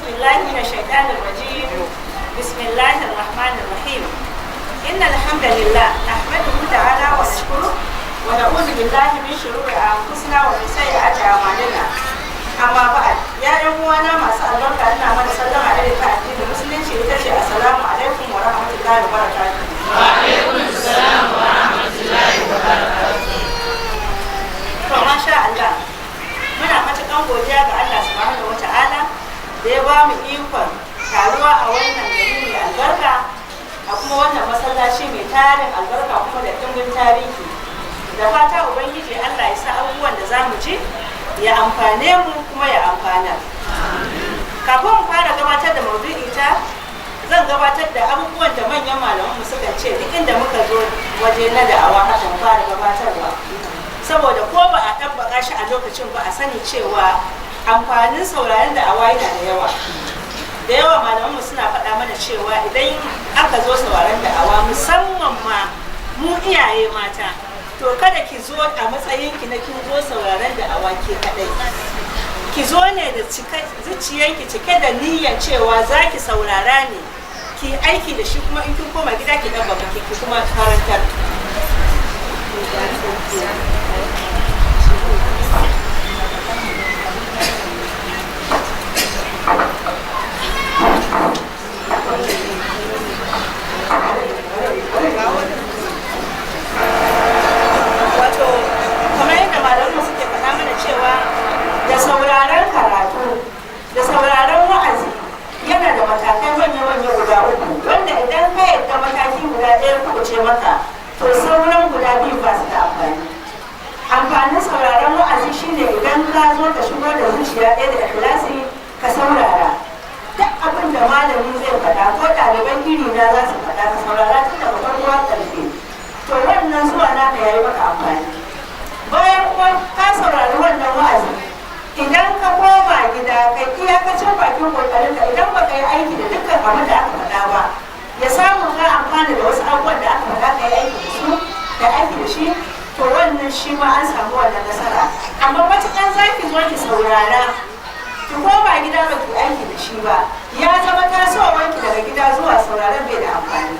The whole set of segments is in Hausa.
بالله من الشيطان الرجيم. بسم الله الرحمن الرحيم. إن الحمد لله نحمده تعالى ونشكره، ونعوذ بالله من شرور أنفسنا ومن سيئات أعمالنا. أما بعد، يا ‘yan uwana masu albarka، ina mana sallama irin ta addinin Musulunci، ita ce assalamu alaikum wa rahmatullahi wa barakatuh. Wa alaikum salam wa rahmatullahi wa barakatuh. To, masha Allah, muna matuƙan godiya ga Allah subhanahu wata'ala da ya ba mu ikon taruwa a wannan gari mai albarka, a kuma wannan masallaci mai tarin albarka kuma da ɗimbin tarihi. Da fata Ubangiji Allah ya sa abubuwan da za mu ji ya amfane mu kuma ya amfana. Kafin mu fara gabatar da maudu'i ta, zan gabatar da abubuwan da manyan malamanmu suka ce duk inda muka zo waje na da'awa haka mu fara gabatarwa, saboda ko ba a ɗabbaka shi a lokacin ba, a sani cewa amfanin sauraron da'awa yana da yawa. Da yawa malamanmu suna faɗa mana cewa idan aka zo sauraron da'awa, musamman ma mu iyaye mata, to kada ki zo a matsayinki na kin zo sauraron da'awa ke kaɗai. Ki zo ne da zuciyanki cike da niyyar cewa za ki saurara ne ki aiki da shi, kuma in kin koma gida ki ɗabbaka, ki kuma karantar. Wato kamar yadda malamu suke faɗa mana cewa da sauraron karatu da sauraron wa'azi yana da matakai manya-manya guda uku, wanda idan ka yadda mataki guda ɗaya kuɓuce maka, to sauran guda biyu ba su da amfani. Amfanin sauraron wa'azi shine idan ka zo ka shigo da zuciya ɗaya da ikhlasi, ka saurara duk abin da malami zai faɗa ko ɗaliban iri na za su faɗa, ka saurara tun daga farko har ƙarshe, to wannan zuwa naka yayi maka amfani. Bayan kuma ka saurari wannan wa'azi, idan ka koma gida kai iyakacin bakin kokarinka, idan baka yi aiki da dukkan abin da aka faɗa ba, ya samu ka amfana da wasu abubuwan da aka faɗa, ka yi aiki da su da aiki da shi, to wannan shi ma an samu wannan nasara. Amma matuƙar za ki zo ki saurara, ki koma gida ba ki aiki da shi ba, ya zama tasowanki daga gida zuwa sauraron bai da amfani.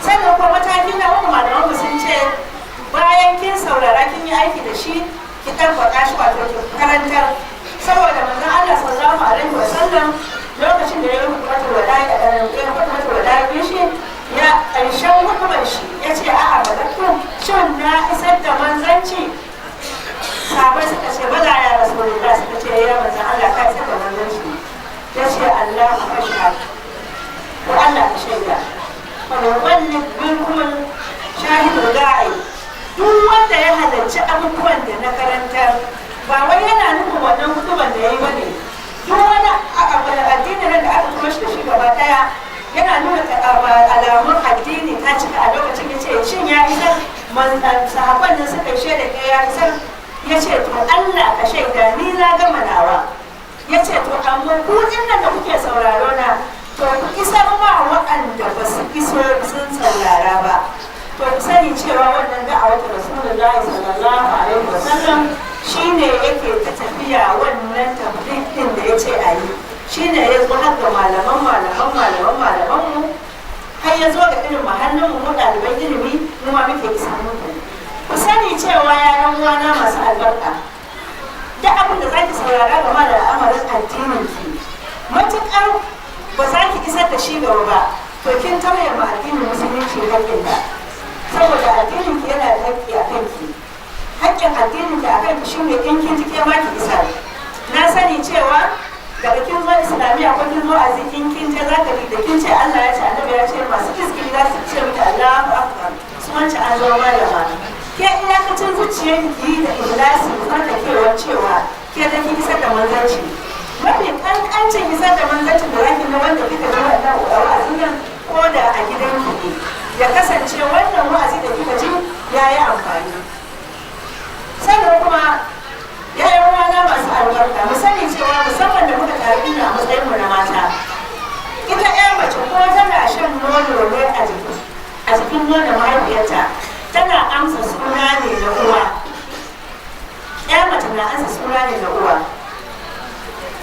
Sannan kuma mataki na uku, malamanmu sun ce bayan kin saurara, kin yi aiki da shi, ki ɗabbaka shi, wato ki karantar. Saboda manzon Allah sallallahu alaihi wa sallam, lokacin da ya yi hukumatul wada'i, ya hukumatul wada'i shi, ya ƙarshen hukumar shi ya ce, "A'a, ba shin na isar da manzanci?" Sahabbai suka ce, "Bala ya rasulullah." Suka ce, "Ya manzon Allah, ka isar da manzanci." Ya ce, "Allah fashhad," ko Allah ka shaida. Falyuballigh minkum shahidul ga'ib. Duk wanda ya halarci abubuwan da na karantar, ba wai yana nufin wannan hutuban da ya yi bane, duk wani addini nan da aka kuma shi da shi gaba daya, yana nuna alamun addini ta cika a lokacin. Ya ce, "Shin ya isar?" Sahabban nan suka shaida ke ya isar. Ya ce, "To Allah ka shaida, ni na gama nawa." Ya ce, "To amma ku nan da kuke sauraro na, to ku isar ma waɗanda ba su iso sun saurara ba." To ku sani cewa wannan da'awar Rasulullahi sallallahu alaihi wasallam shine yake ta tafiya. Wannan tabligh din da yace a yi shine ya zo har ga malaman malaman malaman malaman mu, har ya zo ga irin mahallin mu, ɗaliban ilimi, mu ma muke isa muku. Ku sani cewa, ya uwana masu albarka, duk abin da zaki saurara game da al'amarin addinin ki, matuƙar ba za ki isar da shi gaba ba, to kin tauye ma addinin Musulunci haƙƙin da, saboda addinin ki yana da haƙƙi a kanki. Haƙƙin addinin ki a kanki shine in kin ji, ke ma ki isar. Na sani cewa daga kin zo Islamiyya ko kin zo azi, in kin je zaka bi da kin ce Allah ya ce, Annabi ya ce, masu izgili za su ce miki, "Allahu akbar, su wancan an zama malama." Ke iyakacin zuciyar ki da ikhlasi, tsarkakewar cewa ke da kin isar da manzanci. Mafi kankancin isar da manzancin da zaki na wanda kika ji wannan wa'azin nan, ko da a gidanki ne, ya kasance wannan wa'azi da kika ji ya yi amfani. Sannan kuma, ya yi rana masu albarka, mu sani cewa musamman da muka taru ina a matsayinmu na mata, ita ya mace ko tana shan nono ne a jikin nonon mahaifiyarta, tana amsa suna ne na uwa. Ya mace na amsa suna ne na uwa,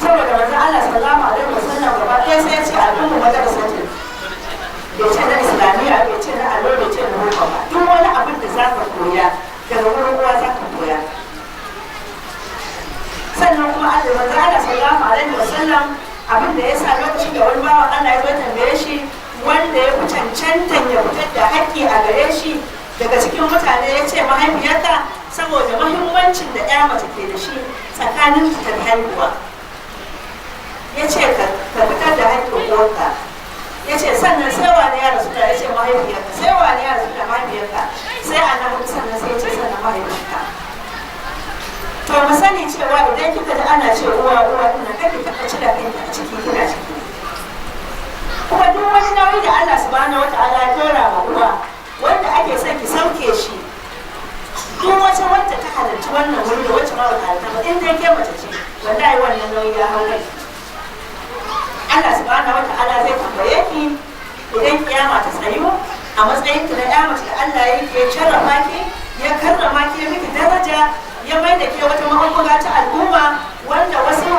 saboda manzon Allah sallallahu alaihi Daga wurin uwa za ka koya. Sannan kuma Allah, manzo Allah sallallahu alaihi wasallam, abin da ya sa lokacin da wani bawan Allah ya zo tambaye shi wanda ya fi cancantan ya fitar da haƙƙi a gare shi daga cikin mutane, ya ce mahaifiyarta, saboda mahimmancin da ya mace ke da shi tsakanin ta da haihuwa. Ya ce ka fitar da haƙƙin uwarka. Ya ce sannan sai wani ya rasu? Ya ce mahaifiyarka. Sai wani ya rasu? Da mahaifiyarka. Sai a na hudu, sannan sai ya ce sannan mahaifinka. To mu sani cewa idan kika ji ana ce uwa uwa din nan, kake taɓa cire kanki a ciki, kina ciki. Kuma duk wani nauyi da Allah subhanahu wata'ala ya dora ma uwa wanda ake son ki sauke shi, duk wata wacce ta halarci wannan wuri da wacce ma bata halarta ba, in dai ke mace ce, wallahi wannan nauyi ya hau kai. Allah subhanahu wata'ala zai tambaye ki idan kiyama ta tsayu, a matsayin ki na ya mace da Allah ya ya sharrafa ki, ya karrama ki, ya miki daraja, ya mai da ke wata mahabbuga ta al'umma wanda wasu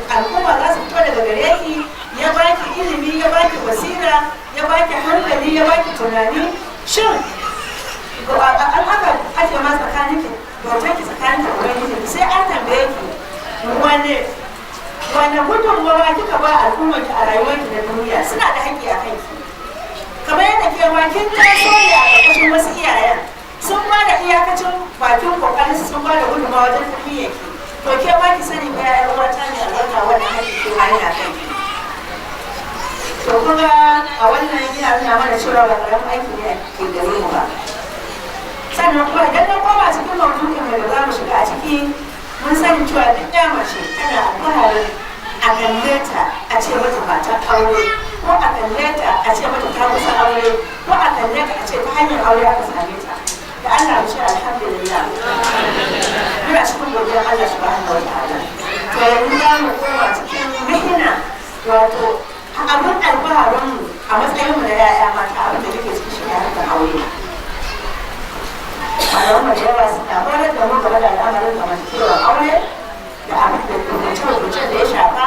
al'umma za su fito daga gare ki, ya baki ilimi, ya baki basira, ya baki hankali, ya baki tunani. Shin an aka ake ma tsakanin ki, bautar ki tsakanin da Ubangiji, sai an tambaye ki wane gudunmawa kika ba al'ummar ki a rayuwarki na duniya? Suna da haƙƙi a kanki, kamar yadda ke ma kin taso ne a ƙarƙashin wasu iyayen, sun ba da iyakacin bakin kokarin su, sun ba da gudunmawa wajen tarbiyyar ki. To ke ma ki sani ba, ya'yan uwata ne albarka, wannan haƙƙi ke ma yana kanki. To kuma a wannan yana nuna mana cewa ba ƙaramin aiki ne ke gare mu ba. Sannan kuma idan na koma cikin maudu'in da za mu shiga a ciki, mun sani cewa duk ya mace tana alfaharin a kalle ta a ce mata mata aure, ko a kalle ta a ce mata ta kusa aure, ko a kalle ta a ce ta hanyar aure aka same ta. Da Allah mu ce alhamdulillah, muna cikin godiyar Allah subhanahu wa ta'ala. To yanzu za mu koma cikin mihina, wato abin alfaharin mu a matsayin mu na 'ya'ya mata. Abin da muke ciki shi ne harkar aure. Malaman da yawa suna horar da mu game da al'amarin zamantakewar aure da abin da hukunce-hukuncen da ya shafa.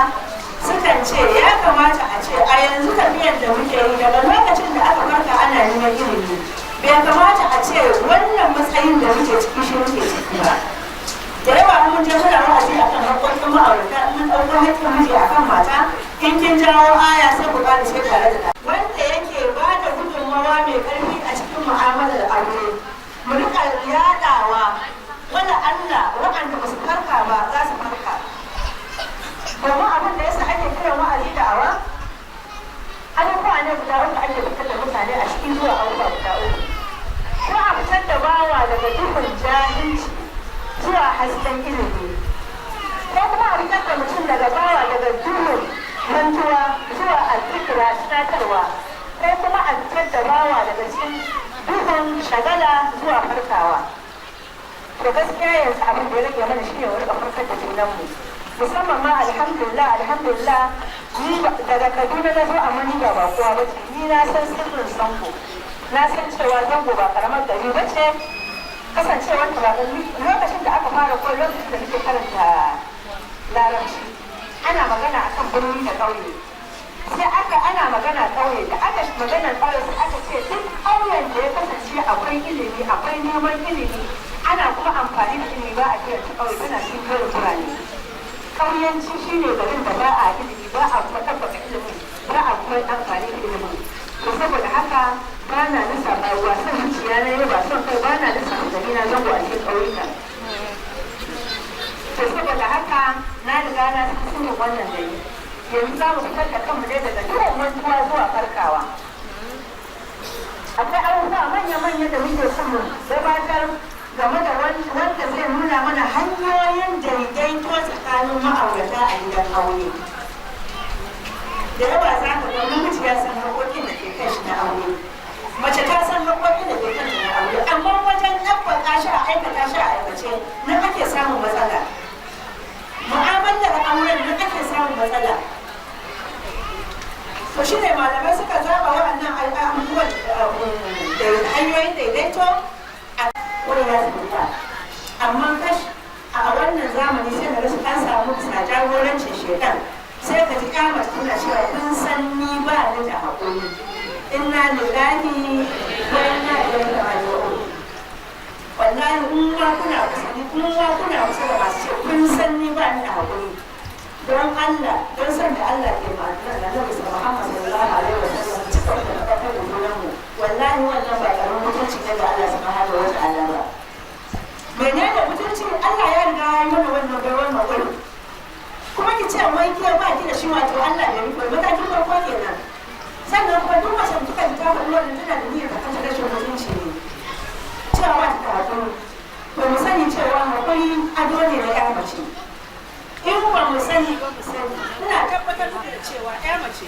Sukan ce ya kamata a ce a yanzu tafiyar da muke yi, daga lokacin da aka farka ana neman ilimi, bai kamata a ce wannan matsayin da muke ciki shi muke ciki ba. Da yawa mun je muna wa'azi akan haƙƙoƙin ma'aurata, in mun ɗauko haƙƙin miji akan mata, in kin jawo aya sai ku ƙara sai tare da wanda yake ba da gudunmawa mai ƙarfi a cikin mu'amalar aure, mu rika yaɗawa, wanda Allah waɗanda ba su farka ba za su farka. Domin abin da yasa ake kiran wa'azi da awa, abubuwa ne guda uku ake fitar da mutane a cikin zuwa abubuwa guda uku: ko a fitar da bawa daga duhun jahilci zuwa hasken ilimi, ko kuma a fitar da mutum daga bawa daga duhun mantuwa zuwa azzikira, tunatarwa, ko kuma a fitar da bawa daga cikin duhun shagala zuwa farkawa. To gaskiya yanzu abin da ya rage mana shi ne mu rika farkar da junanmu. Musamman ma alhamdulillah, alhamdulillah, ni daga Kaduna na zo, amma ni ba bakuwa ba ce. Ni na san sirrin zango, na san cewa zango ba karamar gari ba ce. Kasancewar ta ba lokacin da aka fara ko lokacin da muke karanta Larabci, ana magana akan birni da ƙauye, sai aka ana magana ƙauye, da aka magana ƙauye sai aka ce duk ƙauyen da ya kasance akwai ilimi, akwai neman ilimi, ana kuma amfani da ilimi, ba a kiran ta ƙauye, tana cikin jerin birane. Ƙauyanci shine garin da ba a ilimi, ba a kuma tabbata ilimin, ba a kuma amfani da ilimin. To saboda haka ba na lissafa ba son zuciya na yi ba son kai, ba na lissafa gari na zango a cikin ƙauyuka. To saboda haka na riga na san sirrin wannan gari. Yanzu za mu fitar da kanmu ne daga duhun mantuwa zuwa farkawa. Akwai abubuwa manya-manya da muke son mu gabatar game da wanda zai nuna mana hanyoyin daidaito tsakanin ma'aurata a gidan aure. Da yawa za ka ga namiji ya san haƙoƙin da ke kan shi na aure, mace ta san haƙoƙin da ke kanta na aure, amma wajen ɗabbaka shi a aikata shi a aikace nan ake samun matsala. Mu'amalar auren nan ake samun matsala. To shi ne malamai suka zaɓa waɗannan abubuwan da hanyoyin daidaito a wurin ya zubuta. Amma kash, a wannan zamani sai na rasu an samu bisa jagorancin shekan, sai ka ji kyamata tana cewa, "Kun san ni ba ni da haƙuri." Inna lillahi wa inna ilaihi raji'un. Wallahi Wallahi in ma kuna kusa ni, in ma kuna kusa da masu ce kun san ni ba ni da haƙuri, don Allah, don san da Allah ke ma Annabi Muhammad sallallahu alaihi wasallam, cika da faɗakar da junan mu. Wallahi wannan ba karamin mutunci ne ga Allah subhanahu wa ta'ala ba. Menene mutunci? Allah ya riga ya yi mana wannan baiwar haƙuri, kuma ki ce wai ke ba ki da shi, wato Allah bai miki. Matakin farko kenan. Sannan kuma duk mace da kika ji ta faɗi wannan, tana da niyyar ta kanta rashin mutunci ne, cewa ba ta da haƙuri. To mu sani cewa haƙuri ado ne na ƴa mace. In ba mu sani ba, mu sani. Ina tabbatar muku da cewa ƴa mace,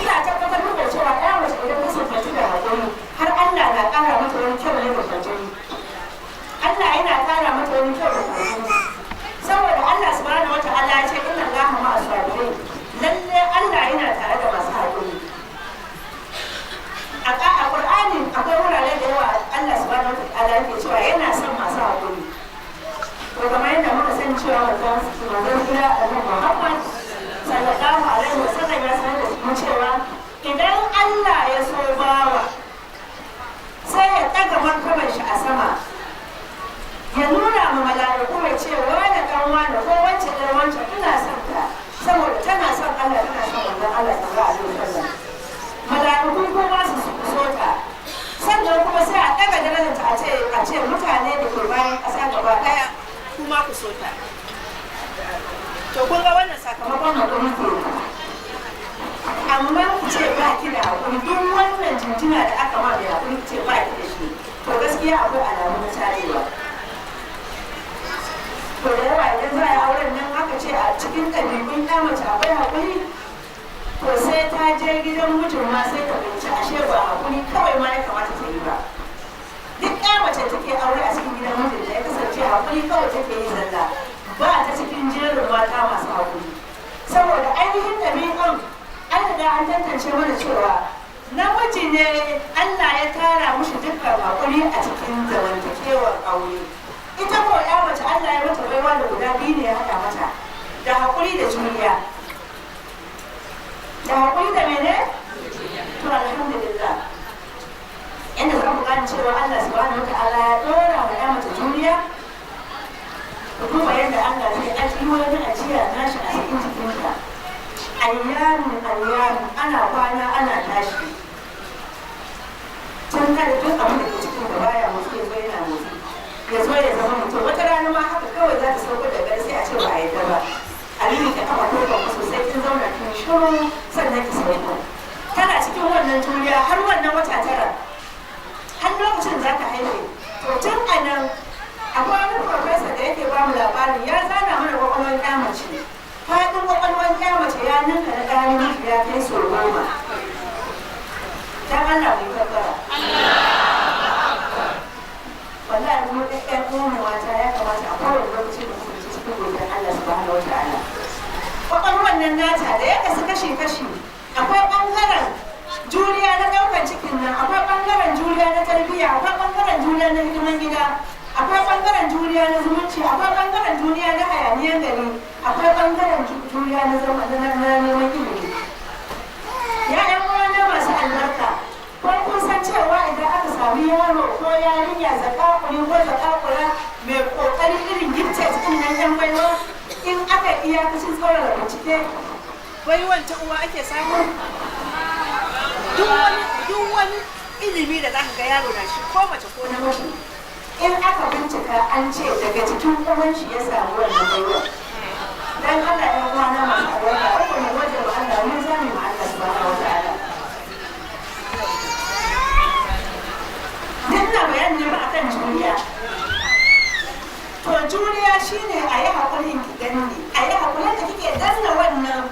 ina tabbatar muku da cewa ƴa mace idan ta siffanci da haƙuri, har Allah na ƙara mata wani kyau ne da kwarjini. Allah yana ƙara mata wani kyau da kwarjini, saboda Allah subhanahu wata'ala ya ce inna Allaha ma'a sabirin, lalle Allah yana tare da masu haƙuri. A Qur'ani akwai wurare da yawa Allah subhanahu wata'ala yake cewa yana son masu haƙuri. To kamar yadda muka sani cewa manzon kira Annabi Muhammad sallallahu alaihi wasallam ya sanar da mu cewa idan Allah ya so bawa, sai ya ɗaga martabar shi a sama, ya nuna ma mala'iku, mai ce wane ɗan wane ko wance ɗan wance, ina son ta saboda tana son Allah, tana son manzon Allah sallallahu alaihi wasallam. Mala'iku kuma su so ta. Sannan kuma sai a ɗaga darajarta, a ce mutane da ke bayan ƙasa gaba ɗaya, kuma ku so ta. To kun ga wannan sakamakon haƙuri ke. Amma ku ce ba ki da haƙuri, duk wannan jinjina da aka ma mai haƙuri, ku ce ba ki da shi, to gaskiya akwai alamun tarewa. To da yawa idan za a yi auren nan, aka ce a cikin ɗabi'un ɗa mace akwai haƙuri, to sai ta je gidan mijin ma sai ta binci ashe ba haƙuri kawai ma ya kamata ta yi ba. Duk ɗa mace take aure a cikin gidan mijin da ya kasance haƙuri kawai take yi zalla, ba ta cikin jerin mata masu haƙuri, saboda ainihin ɗabi'un an riga an tantance mana cewa namiji ne Allah ya tara mushi dukkan haƙuri a cikin zamantakewar aure. Ita ko ya mace, Allah ya mata baiwa da guda biyu ne ya haɗa mata, da haƙuri da juriya. Da haƙuri da mene? To alhamdulillah, inda za ku gane cewa Allah subhanahu wa ta'ala ya ɗora wa ya mace juriya, ku duba yadda Allah zai ajiye wani ajiya nashi a cikin jikinta. Ayyamin ayyamin, ana kwana ana tashi, tun kada duk abin da ke cikin da baya motsi ya zo yana motsi, ya zo ya zama mutum. Wata rana ma haka kawai za ta sauko da gari, sai a ce ba a yadda ba, a ki kafa ko ba sosai, kin zauna kin shiru sannan ki sauko. Tana cikin wannan juriya har wannan wata 9, har lokacin za ta haihu. To tun a nan akwai wani professor da yake ba mu labari, ya zana mana kwakwalwar ƴa mace. Faɗin kwakwalwar ƴa mace ya ninka na ɗa namiji ya kai sau 10. Dan Allah mai kabbara. Wallahi mu ɗan uwan mata ya kamata a kowane lokaci mu kasance cikin godiyar Allah subhanahu wataala. Kwakwalwar nan nata da ya kasu kashi-kashi, akwai ɓangaren juriya na ɗaukar cikin nan, akwai ɓangaren juriya na tarbiyya, akwai ɓangaren juriya na hidiman gida, akwai ɓangaren juriya na zumunci, akwai ɓangaren juriya na hayaniyar gari, akwai ɓangaren juriya na zama na neman ilimi. Ya ƴan uwana masu albarka, ko kun san cewa idan aka sami yaro ko yarinya zakakuri ko zakakura mai kokari, irin gifted din nan, yan baiwa, in aka iyakacin tsaurara bincike, baiwan ta uwa ake samu? Duk wani ilimi da zaka ga yaro na shi, ko mace ko namiji, in aka bincika an ce daga cikin uwan shi ya samu wannan baiwa. Dan Allah ya uwana masu albarka, uku mu gode wa Allah, mun zame ma Allah subhanahu wa ta'ala. Duk na bayani ne ba akan juriya. To juriya shine a yi haƙurin ki danne, a yi haƙurin da kike danna wannan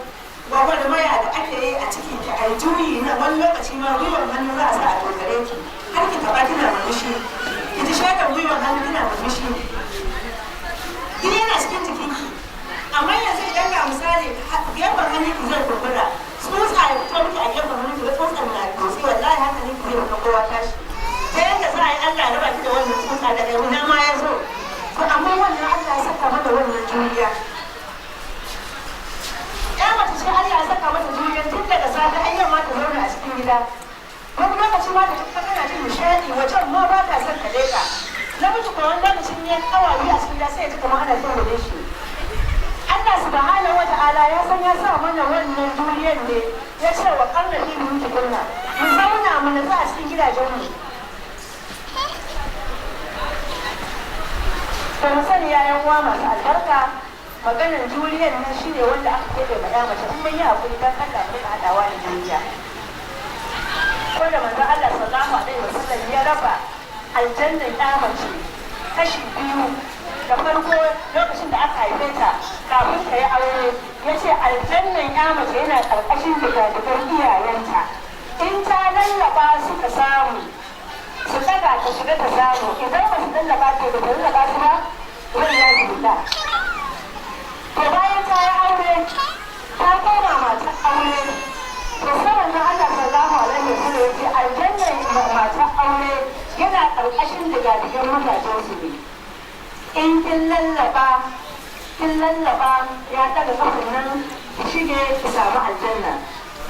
gwagwarmaya da ake yi a cikin ki, a yi juyi na wani lokaci ma gwiwar hannu za a sa a dogare ki har ki taɓa kina murmushi, ki ji shaidar gwiwar hannu kina murmushi. Gini yana cikin jikinki. Amma yanzu idan ga misali gefen hannun ki zai kumbura, tsutsa ya fito miki a gefen hannun ki, tsutsan na motsi, wallahi hankalin ki zai maka kowa tashi. Ta yadda za a yi Allah ya raba ki da wannan tsutsa, daga ina ma ya zo? To amma wannan Allah ya saka mata wannan juriya. Ya mace ce Allah ya saka mata juriya tun daga safe har yamma ta zauna a cikin gida. Wani lokaci Lokaci ma da ka kana jin nishaɗi, wajen ma ba ka son ka leka. Namiji ko wani lokacin ya awa 2 a cikin gida, sai ya ji kamar ana son da shi. Allah subhanahu wa ta'ala ya san ya sa mana wannan duniyar ne, ya ce wa qarna fi buyutikunna, mu zauna mu nutsu a cikin gidajenmu. To mu sani, yayan uwa masu albarka, maganar juriyar nan shine wanda aka keɓe ma ya mace. In mun yi hakuri dan Allah, mu rika haɗawa da juriya. Ko da manzon Allah sallallahu alaihi wasallam ya raba aljannan ya mace kashi biyu, da farko lokacin da aka haife ta kafin ta yi aure, ya ce aljannan ya mace yana ƙarƙashin digadigan iyayenta. In ta lallaba suka samu, su daga ta shiga ta samu. Idan ba su lallaba ta ba, ta lallaba su ba, wani ya zuta. To bayan ta yi aure, ta koma mata aure, to saman na Allah sallallahu alaihi wasallam ya ce aljannan mata aure yana ƙarƙashin digadigan mazajensu ne. In kin lallaba, kin lallaba, ya daga kafin nan, ki shige ki samu aljanna.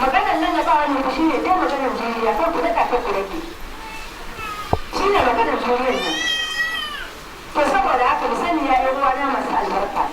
Maganar lallaba ne shi ne dai maganar juriya, ko ku daɗa ko ku rage, shi ne maganar juriyar nan. To saboda haka mu sani, ya yan uwana masu albarka.